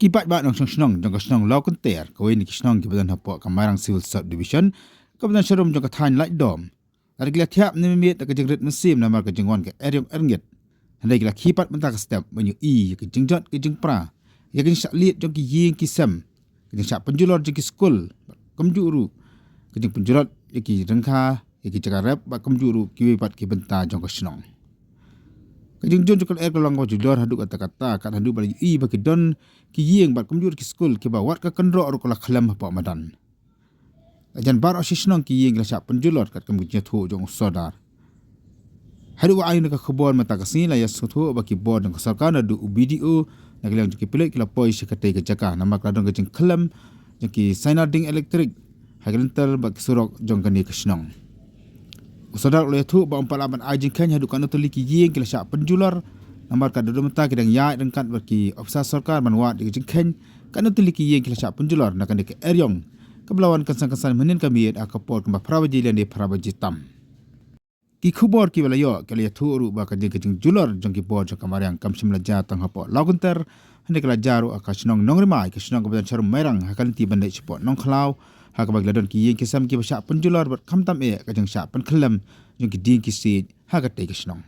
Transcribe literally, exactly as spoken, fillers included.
Ki paidbah nongshong shnong jong ka shnong Lawkynter, kawei na ki shnong kiba don hapoh ka Mairang Civil Subdivision, kaba don sharum jong ka thaiñ Laitdom, la ki la thiah mynmiet da ka jingrit mynsiem namar ka jingwan ka eriong erngit. Hynrei ki la khie pat mynta ka step ban ïohi ïa ka jingjot ka jingpra, ïa ka jingshah liat jong ki ïing ki sem, ka jingshah pynjulor jong ki skul, bad kumjuh ruh ka jingpynjulor ïa ki ryngkha, ïa ki jaka rep, bad kumjuh ruh kiwei pat ki bynta jong ka shnong. Ka jingjur jong ka lyer ka long kaba juh dor haduh katta katta, kat haduh ba la ïohi ba ki don ki ïing bad kumjuh ruh ki skul kiba wat ka kynroh ruh ka la khlem hapoh madan. La jan baroh shi shnong ki ïing ki la shah pynjulor katkum ka jingïathuh jong u sordar. Haduh ba ai na ka khubor mynta ka sngi la ïasngewthuh ba ki bor jong ka sorkar naduh u B D O na ka liang jong ki pulit ki la poi sha katei ka jaka namar ka la don ka jingkhlem jong ki sainar ding elektrik ha ki lynter bad ki surok jong kane ka shnong. U sordar u la ïathuh ba ym pat lah ban ai jingkheiñ haduh katno tylli ki ïing ki la shah pynjulor, namar ka dei mynta ki dang ïaid ryngkat bad ki ophisar sorkar ban wad ïa ka jingkheiñ katno tylli ki ïing ki la shah pynjulor na kane ka eriong kaba la wan kynsan kynsan mynhynnin ka miet ha ka por kumba phra baje lane phra baje tam. Ki khubor kiba la ïoh ki la ïathuh ruh ba ka jing, ka jingjulor jong ki bor jong ka mariang kam shym la jia tang hapoh Lawkynter, hynrei ka la jia ruh ha ka shnong Nongrimai, ka shnong kaba don sharum Mairang, ha ka lynti ban leit shapoh Nongkhlaw, ha kaba ki la don ki ïing ki sem kiba shah pynjulor bad khamtam eh ka jingshah pynkhyllem jong ki dieng ki siej ha katei ka shnong.